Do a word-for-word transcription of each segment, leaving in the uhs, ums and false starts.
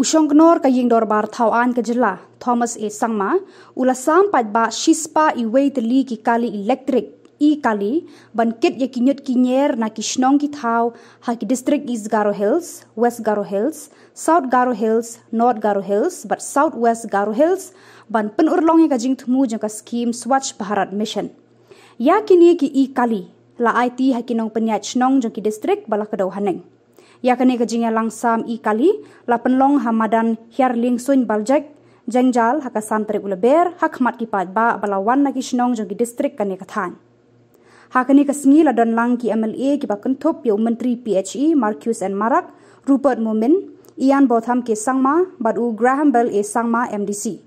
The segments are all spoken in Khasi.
U Shongknor ka Ïing Dorbar Thaw Aiñ ka Jylla, Thomas A Sangma, u la sam paidbah shispah iwei tylli ki kali elektrik, e-kali, ban kit ïa ki ñiut ki ñier na ki shnong ki thaw ha ki district East Garo Hills, West Garo Hills, South Garo Hills, North Garo Hills bad South West Garo Hills, ban pynurlong ïa ka jingthmu jong ka skhim Swachh Bharat Mission. Ïa kine ki e-kali la aiti ha ki nongpynïaid shnong jong ki district ba la kdew haneng. Ïa kane ka jingïalang sam e-kali la pynlong ha madan Hiar Liengsuiñ Baljek, Jengjal, ha ka san tarik u Lber, ha khmat ki paidbah ba la wan na ki shnong jong ki district kane ka thaiñ. Ha kane ka sngi la don lang ki M L A kiba kynthup ïa u Myntri P H E Marcuise N Marak, Rupert Momin, Ian Botham K Sangma bad u Grahambel A Sangma, M D C.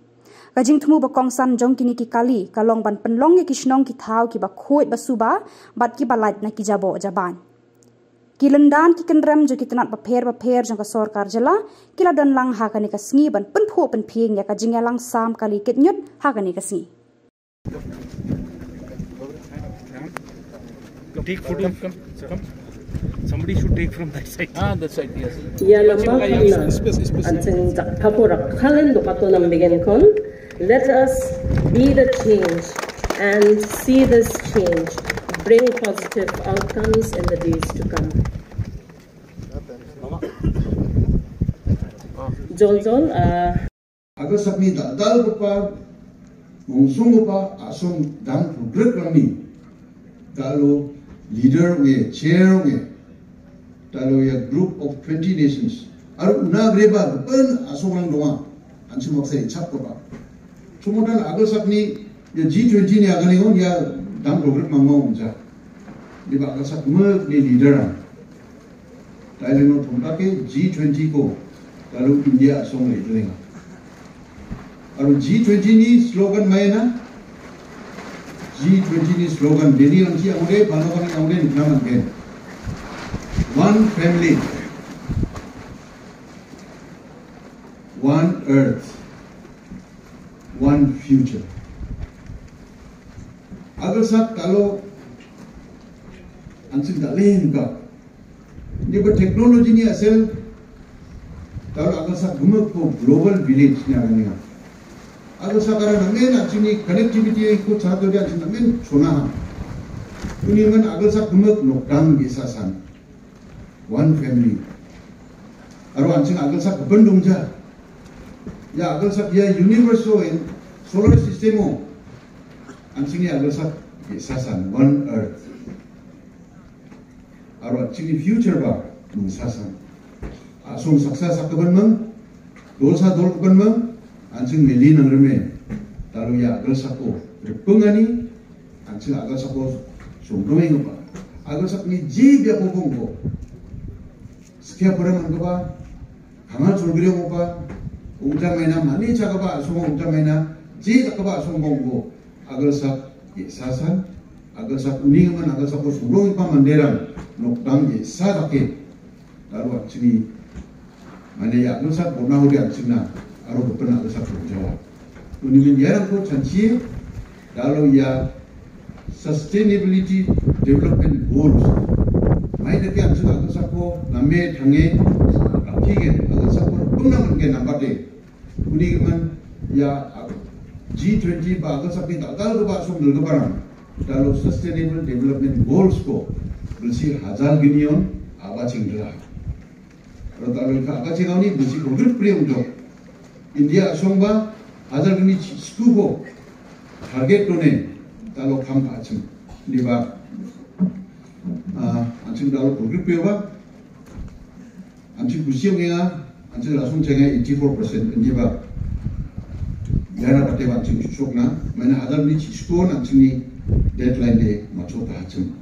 Ka jingthmu ba kongsan jong kine ki kali ka long ban pynlong ïa ki shnong ki thaw kiba khuid ba suba bad kiba lait na ki jaboh jabaiñ. Ki lyndan ki kynrem jong ki tnat bapher bapher jong ka sorkar jylla ki la don lang ha kane ka sngi ban pynphuh pynphieng ïa ka jingïalang sam kali kit ñiut ha kane ka sngi. Take photo. Come, come. Somebody should take from that side. Ah, that side, yes. Ïa lamba khamna. An seng jak phapo rak khalen do kato nam begin kon. Let us be the change and see this change bring positive outcomes in the days to come. Jol jol, uh, Aga sakni da dal kapa, mong sung kapa, asong dang progress kami. Talo leader we, chair we, talo ya group of twenty nations. Aru una greba pen asong lang donga, ansi maksai chap kapa. Sumudan aga sakni ya G twenty ni aga ni on ya dang progress mamong ja. Di ba aga sak me ni leader ang. Thailand no thumta ke G twenty ko lalu India asong le tlinga. Aru G twenty ni slogan maina, G twenty ni slogan deni langchi angde bano kami angde ni naman ken. One family, one earth, one future. Agar sak talo ansin talin ka Ni ba technology ni asel, talo agar sak gumuk ko global village ni agar ni. Agar sak agar namen ansin ni connectivity ko chato dia ansin namen chona ha. Uni man agar sak gumuk nokdang gi sasan. One family. Aro ansin agar sak bendung ja. Ya agar sak ya universe o in solar system o. Ansin ni agar sak gi sasan one earth. Aro chini future ba nung sasan. Asung saksa sakaban mang, dol sa dol kaban mang, ansing meli nang reme. Talo ya agal sako repengani, ansing agal sako sung doing apa. Agal sak ni ji bia popong ko. Sekia pada man kaba, hangal surgri ko ba, ungta maina mani cha kaba asung ungta maina ji kaba asung bong ko. Agal sak ye sasan, agal sak uning man agal sak ko surong ipa manderan nokdang ye sa take. Lalu chini mane ya agal sak bona hudi china aro ko pena agal sak ko Jawa. Uni men yarang ko chanchi lalu ya sustainability development goals. Mai dake agal sak ko name thange rakhi ke agal sak ko puna man ke nambat de. Uni man ya G twenty ba agal sak ni takal ke ba sum dal ke barang. Dalam sustainable development goals ko belsi hajar ginion aba chingdra. Ro ta lun ka aba chingau ni belsi konkret priang jok. India asong ba hajar gini sku ko target tone talo kam ka achim. Ni ba achim dalo konkret priang ba Ansi kusiang ya, ansi lasung cheng ya eighty four percent ni ba. Yana pate ba ansi chuk na, mana hadar ni chiskon ansi ni deadline de macho ta hachim.